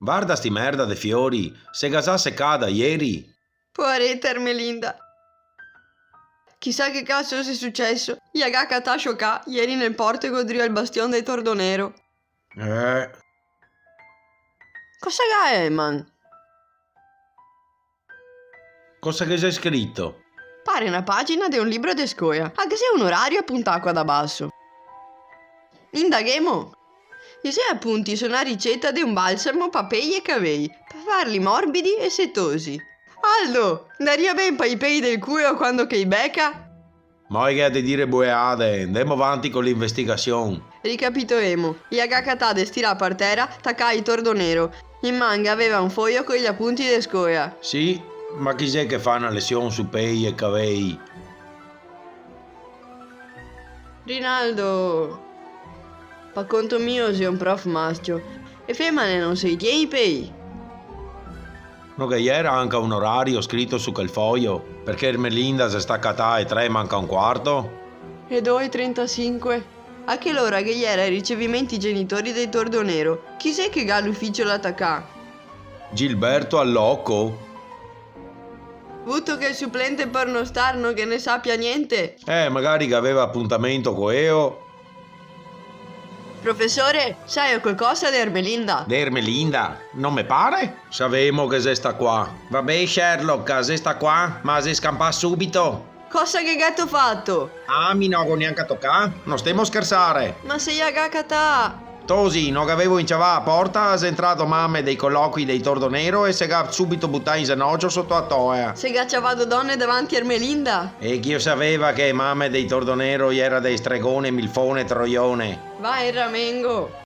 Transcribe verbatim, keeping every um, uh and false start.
Varda sti merda de fiori, se ga za secà da ieri. Poareta Ermelinda. Chisà che caso xe suceso, i a ga catà sciocà ieri nel portego drio el bastion dei Tordonero. Eh. Cosa ga, Eman? Cosa che xe scrito? Pare na pagina de un libro de scoea. A ghe xe un orario apuntà qua da baso. Indaghemo. I xe apunti su na riceta de un balsamo pa pei e cavei, pa farli morbidi e setosi. Aldo, ndaria ben pa i pei del culo quando che i beca? Mo i ga de dire boeade, ndemo vanti co l'investigasion. Ricapitoemo, i a ga catà de stirà par tera, tacà i Tordonero. In man i gaveva un foio coi apunti de scoea. Sì, ma chi xe che fa na lesion su pei e cavei? Rinaldo! Pa conto mio xe un prof mascio. E femane no se i tien i pei? No ghe iera anca un orario scrito su quel foio? Parché Ermelinda xe sta catà ae tre manca un quarto? E do e trentasinque. A chel ora ghe iera el ricevimento i genitori dei Tordonero. Chi xe che ga l'uficio là tacà? Gilberto Alloco? Vuto che el suplente pornostar no ghe ne sapia gnente? Eh, magari che gaveva apuntamento co eo. Profesore, saio qualcosa de Ermelinda? De Ermelinda? No me pare. Savemo che xe sta qua. Va ben, Sherlock, che xe sta qua, ma xe scampà subito. Cosa che gheto fato? Ah, mi no go gnanca tocà. No stemo schersare. Ma se i a ga catà. Tosi, no gavevo inciavà a porta, xe entrato mame dei coloqui dei Tordonero e se ga subito butà in zenocio soto a toea. Se ga ciavà do done davanti Ermelinda? E chi o saveva che mame dei Tordonero iera dei stregone, milfone, troione? Va, el ramengo.